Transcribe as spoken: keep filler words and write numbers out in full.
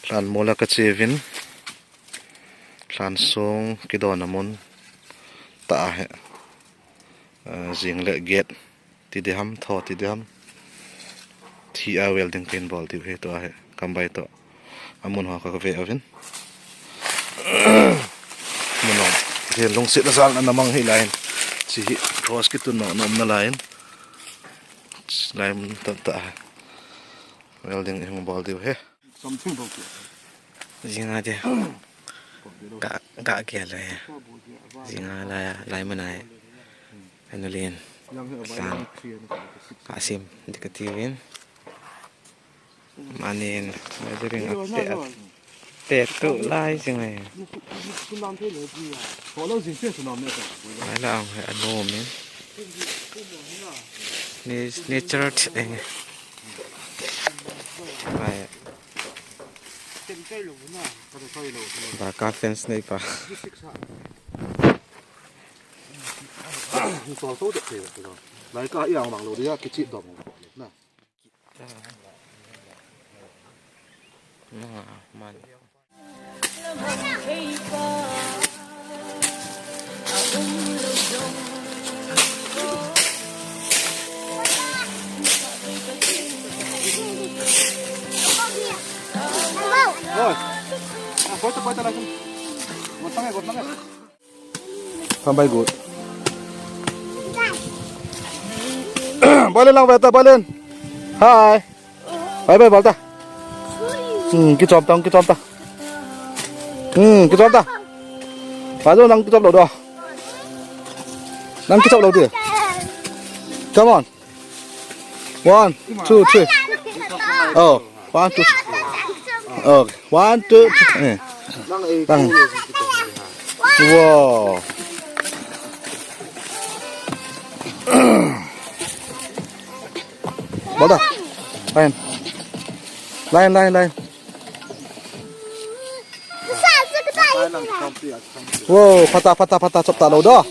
Lhan mol a kache uvin. Lhan sung kidon a mun tah ahi. Ah, jing le get ti ding ham, tho ti ding ham. Thi a welding kahin bol diu ahi, tua hi. Kambai toh. Amun ho kave uvin. Mun ho. Hi lungset a jal na namang hi lai in. Chi hi cross kitun nom na lai in. Lai mun tah tah. Welding ihung bol diu ahi. Something about it. Jing a dia. Ka, ka kia lai. Jing a lai, lai mun a. Anu lin. Sang. Ka sim, di ka ti uvin. Manin, measuring a te, te tu lai jing a. Ala ang he anu min. Ni, ni church eh. Ai. Ba ka fence nei pa. Ni tol to de thei lo. Lai ka yang bang lo dia kichi dom na. Na, man. Oi. Ah, bota, bota lá. Bota lá, bota lá. Sampai good. Balen lang beta, balen. Hai. Bye bye, balta. Hmm, kichom ta, kichom ta. Hmm, kichom ta. Pajo nang kichom lo do. Nang kichom lo di. Come on. One, two, three. Oh, one, two, three. Oh, one, two, three. Eh. Tang. Wow. Balta. Line. Line, line, line. Wow, pata, pata, pata, chop ta lo do.